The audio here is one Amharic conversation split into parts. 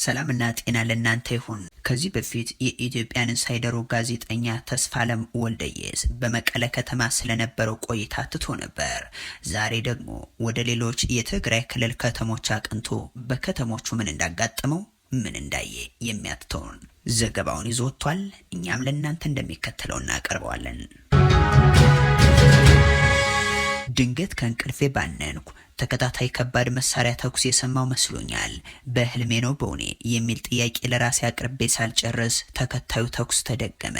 ሰላምና ጤና ለእናንተ ይሁን። ከዚህ በፊት የኢትዮጵያን ኢንሳይደሩ ጋዜጠኛ ተስፋለም ወልደየስ በመቀለ ከተማ ስለነበረው ቆይታ ትቶ ነበር። ዛሬ ደግሞ ወደ ሌሎች የትግራይ ክልል ከተሞች አቅንቶ በከተሞቹ ምን እንዳጋጠመው፣ ምን እንዳየ የሚያትተውን ዘገባውን ይዞ ወጥቷል። እኛም ለእናንተ እንደሚከተለው እናቀርበዋለን። ድንገት ከእንቅልፌ ባነንኩ። ተከታታይ ከባድ መሳሪያ ተኩስ የሰማው መስሎኛል። በህልሜ ነው በውኔ የሚል ጥያቄ ለራሴ አቅርቤ ሳልጨርስ ተከታዩ ተኩስ ተደገመ።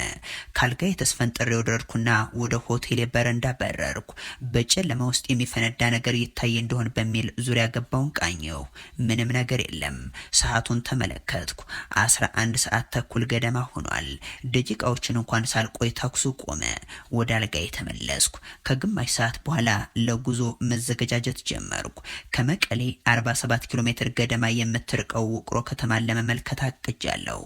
ካልጋዬ ተስፈንጥሬ ወረድኩና ወደ ሆቴል በረንዳ በረርኩ። በጨለማ ውስጥ የሚፈነዳ ነገር ይታይ እንደሆን በሚል ዙሪያ ገባውን ቃኘሁ። ምንም ነገር የለም። ሰዓቱን ተመለከትኩ። 11 ሰዓት ተኩል ገደማ ሆኗል። ደቂቃዎችን እንኳን ሳልቆይ ተኩሱ ቆመ። ወደ አልጋዬ ተመለስኩ። ከግማሽ ሰዓት በኋላ ለጉዞ መዘገጃጀት ጀመርኩ። ከመቀሌ 47 ኪሎ ሜትር ገደማ የምትርቀው ውቅሮ ከተማን ለመመልከት አቅጃለሁ።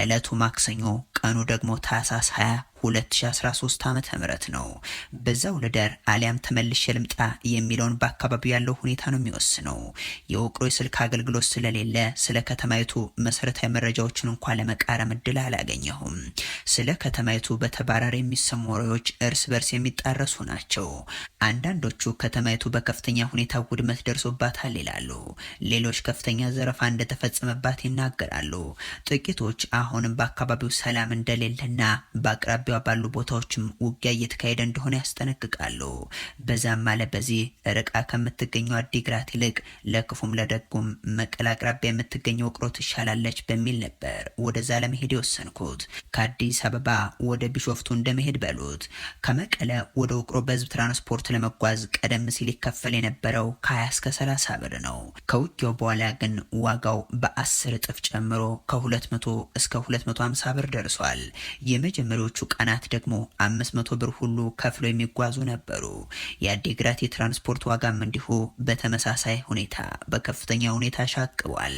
ዕለቱ ማክሰኞ፣ ቀኑ ደግሞ ታህሳስ 20 2013 ዓ.ም ነው። በዛው ልደር አሊያም ተመልሼ ልምጣ የሚለውን በአካባቢው ያለው ሁኔታ ነው የሚወስነው። የውቅሮ የስልክ አገልግሎት ስለሌለ ስለ ከተማይቱ መሰረታዊ መረጃዎችን እንኳን ለመቃረም እድል አላገኘሁም። ስለ ከተማይቱ በተባራሪ የሚሰሙ ወሬዎች እርስ በርስ የሚጣረሱ ናቸው። አንዳንዶቹ ከተማይቱ በከፍተኛ ሁኔታ ውድመት ደርሶባታል ይላሉ። ሌሎች ከፍተኛ ዘረፋ እንደተፈጸመባት ይናገራሉ። ጥቂቶች አሁንም በአካባቢው ሰላም እንደሌለና በአቅራቢያዋ ባሉ ቦታዎችም ውጊያ እየተካሄደ እንደሆነ ያስጠነቅቃሉ። በዛም አለ በዚህ ርቃ ከምትገኘው አዲግራት ይልቅ ለክፉም ለደጉም መቀለ አቅራቢያ የምትገኘው ውቅሮ ትሻላለች በሚል ነበር ወደዛ ለመሄድ የወሰንኩት። ከአዲስ አበባ ወደ ቢሾፍቱ እንደመሄድ በሉት። ከመቀለ ወደ ውቅሮ በህዝብ ትራንስፖርት ለመጓዝ ቀደም ሲል ይከፈል የነበረው ከ20 እስከ 30 ብር ነው። ከውጊያው በኋላ ግን ዋጋው በ10 እጥፍ ጨምሮ ከ200 እስከ 250 ብር ደርሷል። የመጀመሪያዎቹ ቀናት ደግሞ 500 ብር ሁሉ ከፍለው የሚጓዙ ነበሩ። የአዲግራት የትራንስፖርት ዋጋም እንዲሁ በተመሳሳይ ሁኔታ በከፍተኛ ሁኔታ ሻቅቧል።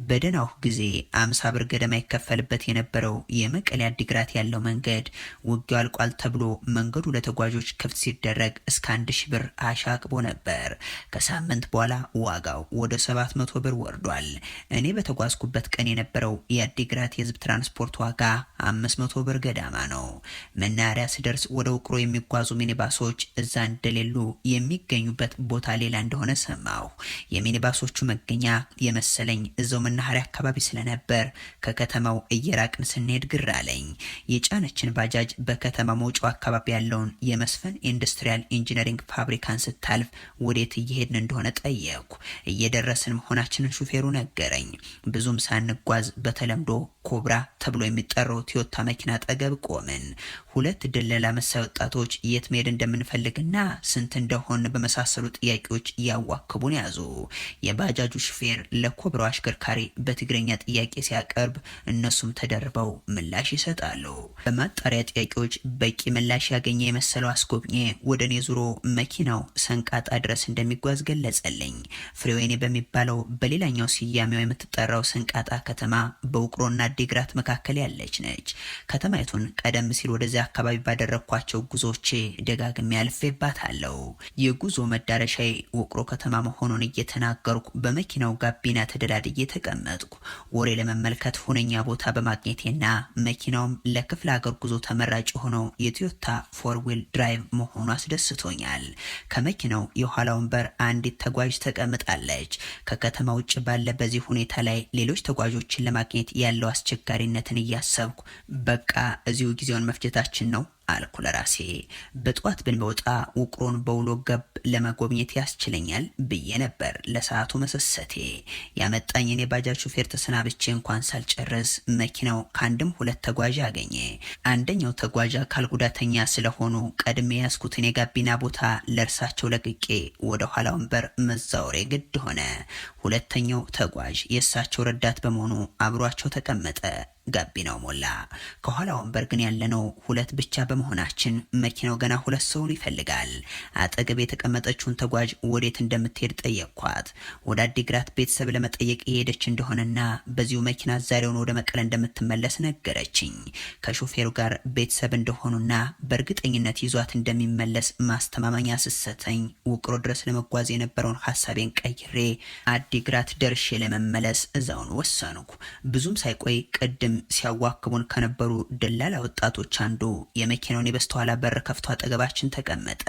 በደህናው ጊዜ 50 ብር ገደማ ይከፈልበት የነበረው የመቀሌ አዲግራት ያለው መንገድ ውጊያው አልቋል ተብሎ መንገዱ ለተጓዦች ክፍት ሲደረግ እስከ 1000 ብር አሻቅቦ ነበር። ከሳምንት በኋላ ዋጋው ወደ 700 ብር ወርዷል። እኔ በተጓዝኩበት ቀን የነበረው የአዲግራት የህዝብ ትራንስፖርት ዋጋ 500 ብር ገደማ ነው። መናኸሪያ ስደርስ ወደ ውቅሮ የሚጓዙ ሚኒባሶች እዛ እንደሌሉ፣ የሚገኙበት ቦታ ሌላ እንደሆነ ሰማሁ። የሚኒባሶቹ መገኛ የመሰለኝ እዛው መናኸሪያ አካባቢ ስለነበር ከከተማው እየራቅን ስንሄድ ግር አለኝ። የጫነችን ባጃጅ በከተማ መውጫው አካባቢ ያለውን የመስፍን ኢንዱስትሪያል ኢንጂነሪንግ ፋብሪካን ስታልፍ ወዴት እየሄድን እንደሆነ ጠየቅኩ። እየደረስን መሆናችንን ሹፌሩ ነገረኝ። ብዙም ሳንጓዝ በተለምዶ ኮብራ ተብሎ የሚጠራው ቶዮታ መኪና አጠገብ ቆምን። ሁለት ደላላ መሳይ ወጣቶች የት መሄድ እንደምንፈልግና ስንት እንደሆን በመሳሰሉ ጥያቄዎች እያዋከቡን ያዙ። የባጃጁ ሹፌር ለኮብራው አሽከርካሪ በትግረኛ ጥያቄ ሲያቀርብ እነሱም ተደርበው ምላሽ ይሰጣሉ። በማጣሪያ ጥያቄዎች በቂ ምላሽ ያገኘ የመሰለው አስጎብኚ ወደ እኔ ዙሮ መኪናው ሰንቃጣ ድረስ እንደሚጓዝ ገለጸልኝ። ፍሬወይኒ በሚባለው በሌላኛው ስያሜው የምትጠራው ሰንቃጣ ከተማ በውቅሮና አዲግራት መካከል ያለች ነች። ከተማይቱን ቀደም ሲል ወደዚያ አካባቢ ባደረግኳቸው ጉዞቼ ደጋግሜ አልፌባታለሁ። የጉዞ መዳረሻዬ ውቅሮ ከተማ መሆኑን እየተናገርኩ በመኪናው ጋቢና ተደላድዬ ተቀመጥኩ። ወሬ ለመመልከት ሁነኛ ቦታ በማግኘቴና መኪናውም ለክፍለ ሀገር ጉዞ ተመራጭ የሆነው የቶዮታ four wheel drive መሆኑ አስደስቶኛል። ከመኪናው የኋላ ወንበር አንዲት ተጓዥ ተቀምጣለች። ከከተማ ውጭ ባለ በዚህ ሁኔታ ላይ ሌሎች ተጓዦችን ለማግኘት ያለው አስቸጋሪነትን እያሰብኩ በቃ እዚሁ ጊዜውን መፍጀታችን ነው አልኩ ለራሴ። በጠዋት ብንወጣ ውቅሮን በውሎ ገብ ለመጎብኘት ያስችለኛል ብዬ ነበር ለሰዓቱ መሰሰቴ። ያመጣኝን የባጃጅ ሹፌር ተሰናብቼ እንኳን ሳልጨርስ መኪናው ከአንድም ሁለት ተጓዥ አገኘ። አንደኛው ተጓዥ አካል ጉዳተኛ ስለሆኑ ቀድሜ ያዝኩትን የጋቢና ቦታ ለእርሳቸው ለቅቄ ወደ ኋላ ወንበር መዛወሬ ግድ ሆነ። ሁለተኛው ተጓዥ የእሳቸው ረዳት በመሆኑ አብሯቸው ተቀመጠ። ጋቢናው ሞላ። ከኋላ ወንበር ግን ያለነው ሁለት ብቻ በመሆናችን መኪናው ገና ሁለት ሰውን ይፈልጋል። አጠገብ የተቀመጠችውን ተጓዥ ወዴት እንደምትሄድ ጠየቅኳት። ወደ አዲግራት ቤተሰብ ለመጠየቅ የሄደች እንደሆነና በዚሁ መኪና ዛሬውን ወደ መቀለ እንደምትመለስ ነገረችኝ። ከሾፌሩ ጋር ቤተሰብ እንደሆኑና በእርግጠኝነት ይዟት እንደሚመለስ ማስተማመኛ ስሰተኝ ውቅሮ ድረስ ለመጓዝ የነበረውን ሀሳቤን ቀይሬ አዲግራት ደርሼ ለመመለስ እዛውን ወሰንኩ። ብዙም ሳይቆይ ቅድም ሲያዋክቡን ከነበሩ ደላላ ወጣቶች አንዱ የመኪናውን የበስተኋላ በር ከፍቶ አጠገባችን ተቀመጠ።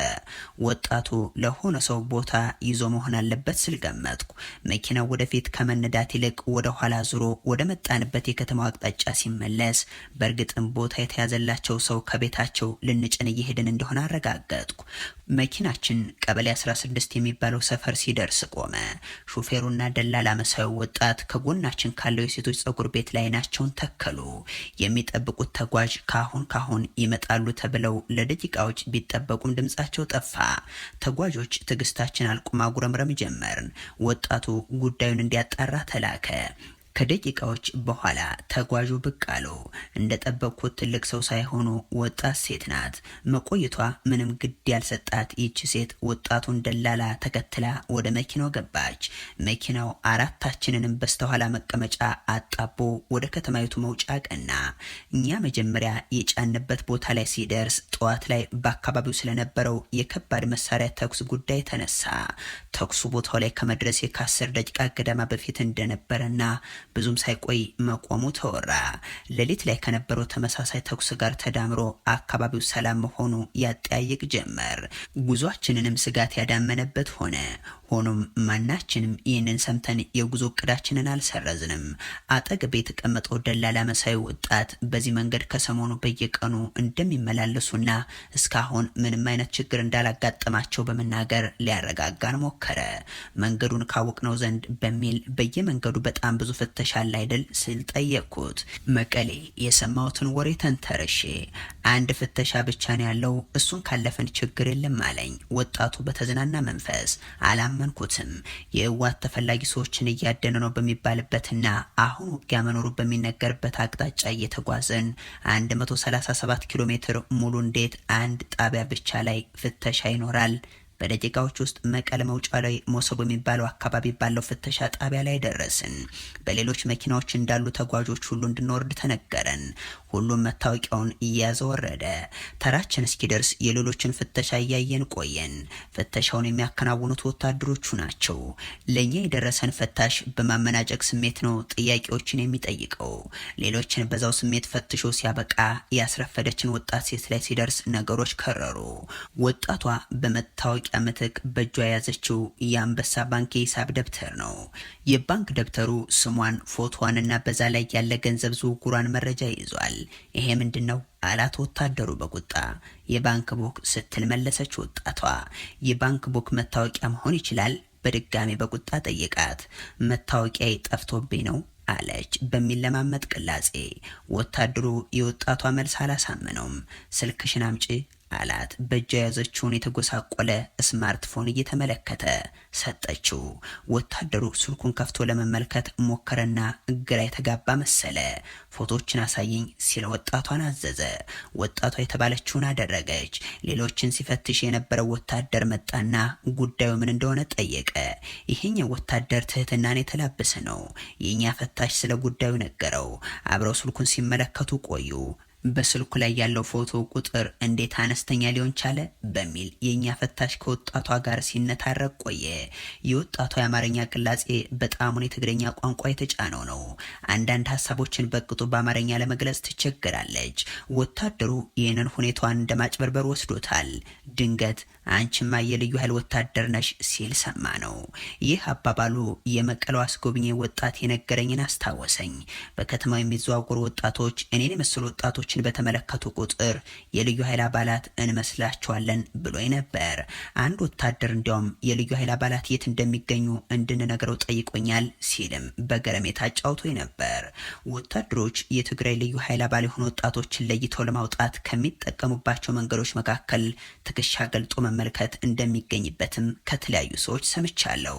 ወጣቱ ለሆነ ሰው ቦታ ይዞ መሆን አለበት ስል ገመትኩ። መኪናው ወደፊት ከመነዳት ይልቅ ወደ ኋላ ዙሮ ወደ መጣንበት የከተማው አቅጣጫ ሲመለስ በእርግጥም ቦታ የተያዘላቸው ሰው ከቤታቸው ልንጭን እየሄድን እንደሆነ አረጋገጥኩ። መኪናችን ቀበሌ 16 የሚባለው ሰፈር ሲደርስ ቆመ። ሹፌሩና ደላላ መሳዩ ወጣት ከጎናችን ካለው የሴቶች ጸጉር ቤት ላይ አይናቸውን ተከሉ። የሚጠብቁት ተጓዥ ካሁን ካሁን ይመጣሉ ተብለው ለደቂቃዎች ቢጠበቁም ድምጻቸው ጠፋ። ተጓዦች ትዕግስታችን አልቆ ማጉረምረም ጀመርን። ወጣቱ ጉዳዩን እንዲያጣራ ተላከ። ከደቂቃዎች በኋላ ተጓዡ ብቅ አሉ። እንደጠበቅኩት ትልቅ ሰው ሳይሆኑ ወጣት ሴት ናት። መቆየቷ ምንም ግድ ያልሰጣት ይቺ ሴት ወጣቱን ደላላ ተከትላ ወደ መኪናው ገባች። መኪናው አራታችንንም በስተኋላ መቀመጫ አጣቦ ወደ ከተማይቱ መውጫ ቀና። እኛ መጀመሪያ የጫንበት ቦታ ላይ ሲደርስ ጠዋት ላይ በአካባቢው ስለነበረው የከባድ መሳሪያ ተኩስ ጉዳይ ተነሳ። ተኩሱ ቦታው ላይ ከመድረሴ ከ10 ደቂቃ ገደማ በፊት እንደነበረና ብዙም ሳይቆይ መቆሙ ተወራ። ሌሊት ላይ ከነበረው ተመሳሳይ ተኩስ ጋር ተዳምሮ አካባቢው ሰላም መሆኑ ያጠያይቅ ጀመር። ጉዟችንንም ስጋት ያዳመነበት ሆነ። ሆኖም ማናችንም ይህንን ሰምተን የጉዞ እቅዳችንን አልሰረዝንም። አጠገብ የተቀመጠው ደላላ መሳዩ ወጣት በዚህ መንገድ ከሰሞኑ በየቀኑ እንደሚመላለሱና እስካሁን ምንም አይነት ችግር እንዳላጋጠማቸው በመናገር ሊያረጋጋን ሞከረ። መንገዱን ካወቅነው ዘንድ በሚል በየመንገዱ በጣም ብዙ ፍተሻ አለ አይደል ስል ጠየቅኩት። መቀሌ የሰማሁትን ወሬ ተንተርሼ አንድ ፍተሻ ብቻ ነው ያለው፣ እሱን ካለፈን ችግር የለም አለኝ። ወጣቱ በተዝናና መንፈስ አላመንኩትም። የህወሓት ተፈላጊ ሰዎችን እያደነ ነው በሚባልበትና አሁን ውጊያ መኖሩ በሚነገርበት አቅጣጫ እየተጓዝን 137 ኪሎ ሜትር ሙሉ እንዴት አንድ ጣቢያ ብቻ ላይ ፍተሻ ይኖራል? በደቂቃዎች ውስጥ መቀለ መውጫ ላይ ሞሰቦ የሚባለው አካባቢ ባለው ፍተሻ ጣቢያ ላይ ደረስን። በሌሎች መኪናዎች እንዳሉ ተጓዦች ሁሉ እንድንወርድ ተነገረን። ሁሉም መታወቂያውን እየያዘ ወረደ። ተራችን እስኪደርስ የሌሎችን ፍተሻ እያየን ቆየን። ፍተሻውን የሚያከናውኑት ወታደሮቹ ናቸው። ለእኛ የደረሰን ፈታሽ በማመናጨቅ ስሜት ነው ጥያቄዎችን የሚጠይቀው። ሌሎችን በዛው ስሜት ፈትሾ ሲያበቃ ያስረፈደችን ወጣት ሴት ላይ ሲደርስ ነገሮች ከረሩ። ወጣቷ በመታወቂያ ምትክ በእጇ የያዘችው የአንበሳ ባንክ የሂሳብ ደብተር ነው። የባንክ ደብተሩ ስሟን፣ ፎቶዋንና በዛ ላይ ያለ ገንዘብ ዝውውሯን መረጃ ይዟል። ይሄ ምንድን ነው አላት ወታደሩ በቁጣ። የባንክ book ስትል መለሰች ወጣቷ። የባንክ book መታወቂያ መሆን ይችላል? በድጋሚ በቁጣ ጠየቃት። መታወቂያ ጠፍቶብኝ ነው አለች በሚለማመጥ ቅላጼ። ወታደሩ የወጣቷ መልስ አላሳመነውም። ስልክሽን አምጪ አላት። በእጇ የያዘችውን የተጎሳቆለ ስማርትፎን እየተመለከተ ሰጠችው። ወታደሩ ስልኩን ከፍቶ ለመመልከት ሞከረና ግራ የተጋባ መሰለ። ፎቶዎችን አሳይኝ ሲል ወጣቷን አዘዘ። ወጣቷ የተባለችውን አደረገች። ሌሎችን ሲፈትሽ የነበረው ወታደር መጣና ጉዳዩ ምን እንደሆነ ጠየቀ። ይሄኛው ወታደር ትህትናን የተላበሰ ነው። የእኛ ፈታሽ ስለ ጉዳዩ ነገረው። አብረው ስልኩን ሲመለከቱ ቆዩ። በስልኩ ላይ ያለው ፎቶ ቁጥር እንዴት አነስተኛ ሊሆን ቻለ? በሚል የእኛ ፈታሽ ከወጣቷ ጋር ሲነታረቅ ቆየ። የወጣቷ የአማርኛ ቅላጼ በጣሙን የትግረኛ ቋንቋ የተጫነው ነው። አንዳንድ ሀሳቦችን በቅጡ በአማርኛ ለመግለጽ ትቸግራለች። ወታደሩ ይህንን ሁኔታዋን እንደማጭበርበር ወስዶታል። ድንገት አንቺማ የልዩ ኃይል ወታደር ነሽ ሲል ሰማ ነው። ይህ አባባሉ የመቀለው አስጎብኚ ወጣት የነገረኝን አስታወሰኝ። በከተማው የሚዘዋወሩ ወጣቶች እኔን የመሰሉ ወጣቶችን በተመለከቱ ቁጥር የልዩ ኃይል አባላት እንመስላቸዋለን ብሎኝ ነበር። አንድ ወታደር እንዲያውም የልዩ ኃይል አባላት የት እንደሚገኙ እንድንነግረው ጠይቆኛል ሲልም በገረሜታ አጫውቶኝ ነበር። ወታደሮች የትግራይ ልዩ ኃይል አባል የሆኑ ወጣቶችን ለይተው ለማውጣት ከሚጠቀሙባቸው መንገዶች መካከል ትከሻ ገልጦ መመልከት እንደሚገኝበትም ከተለያዩ ሰዎች ሰምቻለሁ።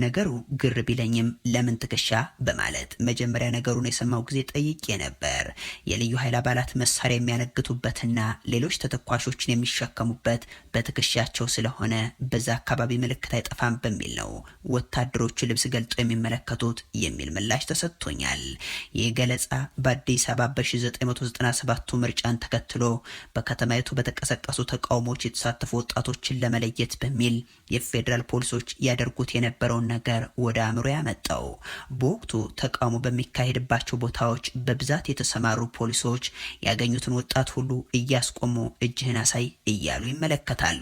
ነገሩ ግር ቢለኝም ለምን ትከሻ በማለት መጀመሪያ ነገሩን የሰማው ጊዜ ጠይቄ ነበር። የልዩ ኃይል አባላት መሳሪያ የሚያነግቱበትና ሌሎች ተተኳሾችን የሚሸከሙበት በትከሻቸው ስለሆነ በዛ አካባቢ ምልክት አይጠፋም በሚል ነው ወታደሮቹ ልብስ ገልጦ የሚመለከቱት የሚል ምላሽ ተሰጥቶኛል። ይህ ገለጻ በአዲስ አበባ በ1997ቱ ምርጫን ተከትሎ በከተማይቱ በተቀሰቀሱ ተቃውሞዎች የተሳተፉ ወጣቶችን ለመለየት በሚል የፌዴራል ፖሊሶች ያደርጉት የነበረውን ነገር ወደ አእምሮ ያመጣው። በወቅቱ ተቃውሞ በሚካሄድባቸው ቦታዎች በብዛት የተሰማሩ ፖሊሶች ያገኙትን ወጣት ሁሉ እያስቆሙ እጅህን አሳይ እያሉ ይመለከታሉ።